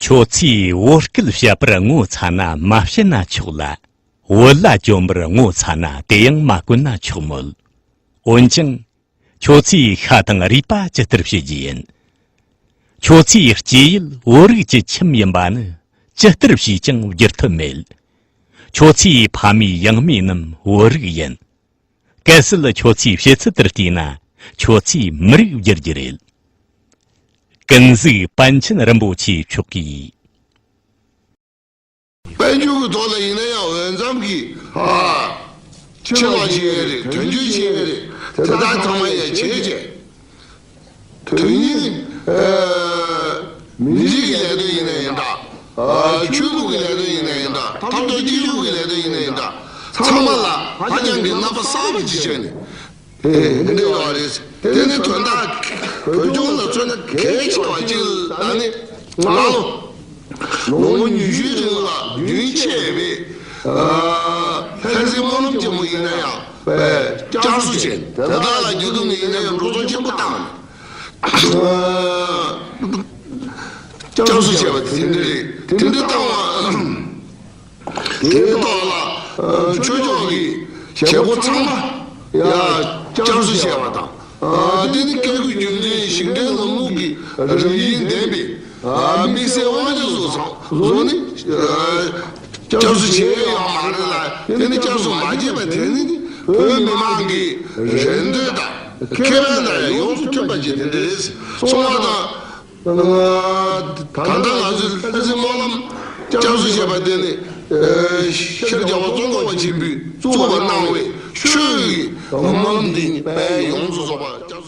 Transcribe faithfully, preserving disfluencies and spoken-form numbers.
ཁྱོད་ཚོས་བོད་སྐད་བཤད་པར་ངོ་ཚ་ན་མ་བཤད་ན་ཆོག་ལ། བོད་ལྭ་གྱོན་པར་ངོ་ཚ་ན་དེ་ཡང་མ་གོན་ན་ཆོག་མོད། འོན་ཀྱང་། ཁྱོད་ཚོས་ཤ་དང་རུས་པ་ཇི་ལྟར་བྱེད་རྒྱུ་ཡིན། ཁྱོད་ཚོའི་སྐྱེས་ཡུལ་བོད་རིགས་ཀྱི་ཁྱིམ་ཡིན་པ་ནི་ཇི་ལྟར་བྱས་ཀྱང་བསྒྱུར་ཐབས་མེད། ཁྱོད་ཚོའི་ཕ་མེས་ཡང་མེས་རྣམས་བོད་རིགས་ཡིན། གལ་སྲིད་ཁྱོད་ཚོས་བཤད་ཚུལ་དེར་བལྟས་ན་ཁྱོད་ཚོས་མི་རིགས་བསྒྱུར་རྒྱུ་རེད། ཀུན་གཟིགས་པཎ་ཆེན་རིན་པོ་ཆེ་མཆོག་གིས། དཔལ་འབྱོར་གྱི་ཐོག་ལ་ཡིན་ན་ཡང་འོས་འཚམ་གྱི་ཨ་ཕྱི་ལོགས་བྱེད་ཡས་རེད། དོན་གཅོད་བྱེད་ཡས་རེད། དེ་དག་ཚང་མ་ཡང་བྱེད་བྱེད། དོན་སྙིང་ཨ་མི་རིགས་ཀྱི་ལས་དོན་ཡིན་ན་ཡིན་ད། ཨ་ཆོས་ལུགས་ཀྱི་ལས་དོན་ཡིན་ན་ཡིན་ད། འཐབ་གྲོགས་གཅིག་གྱུར་གྱི་ལས་དོན་ཡིན་ན་ཡིན་ད། ཚང་མ་ལ་ཧ་ཅང་གི་རྣམ་པ་གསར་པ་ཅིག་བྱས་ནས། ཨེ་འདི་འདྲ་ཡོད་རེད། དེ་ནི་དོན་དག་བོད་ལྗོངས་ལ་མཚོན་ན་གལ་ཆེ་བ་གཅིག་ལ་ནི་སྔ་ལོ་ལོ་ངོ་ཉི་ཤུའི་རིང་ལ་རྒྱུན་ཆད་པའི་ཨ་ལྷ་སའི་སྨོན་ལམ་ཆེན་མོ་ཡིན་ན་ཡང་བསྐྱར་གསོ་བྱས། དེ་དག་ལ་རྒྱལ་ཁབ་ནས་ཡིན་ན་ཡང་འགྲོ་སོང་ཆེན་པོ་བཏང་ནས་བསྐྱར་གསོ་བྱས་པ་དེ་འདྲ་རེད། དེ་འདྲ་བཏང་བ། དེའི་ཐོག་ལ་ཨ་ཆོས་ཕྱོགས་ཀྱི་བྱེད་སྒོ་ཚང་མ་ཡང་བསྐྱར་གསོ་བྱས་པ་དང་། ཨ་དེ་ནི་བཀས་བཀོད་རྒྱུད་འཛིན་ཞིང་བྲན་ལམ་ལུགས་ཀྱི་རང་བཞིན་ལྡན་པའི་ཨ་དམིགས་བསལ་དབང་ཆ་སོགས་ཚང་བཟོ་ནི་ཨ་བསྐྱར་གསོ་བྱས་ཡོད་མ་རེད་ལ། དེ་ནི་བསྐྱར་གསོ་མ་བྱས་པ་དེ་ནི་བོད་མི་མང་གི་རེ་འདོད་དང་ཁེ་ཕན་དང་ཡོངས་སུ་མཐུན་པ་ཅིག་དེ་འདྲ་རེད་གསུངས་པ་དང་། ད་ལྟ་ང་ཚོས་ལྷ་སའི་སྨོན་ལམ་བསྐྱར་གསོ་བྱས་པ་དེ་ནི་ཤར་རྒྱལ་བ་ཙོང་ཁ་པ་ཆེན་པོས་གཙུག་ལག་གནང་བའི་ཆོས་ཀྱི་སྨོན་ལམ་འདི་ཉིད་དཔལ་ཡོངས་སུ་རྫོགས་པ།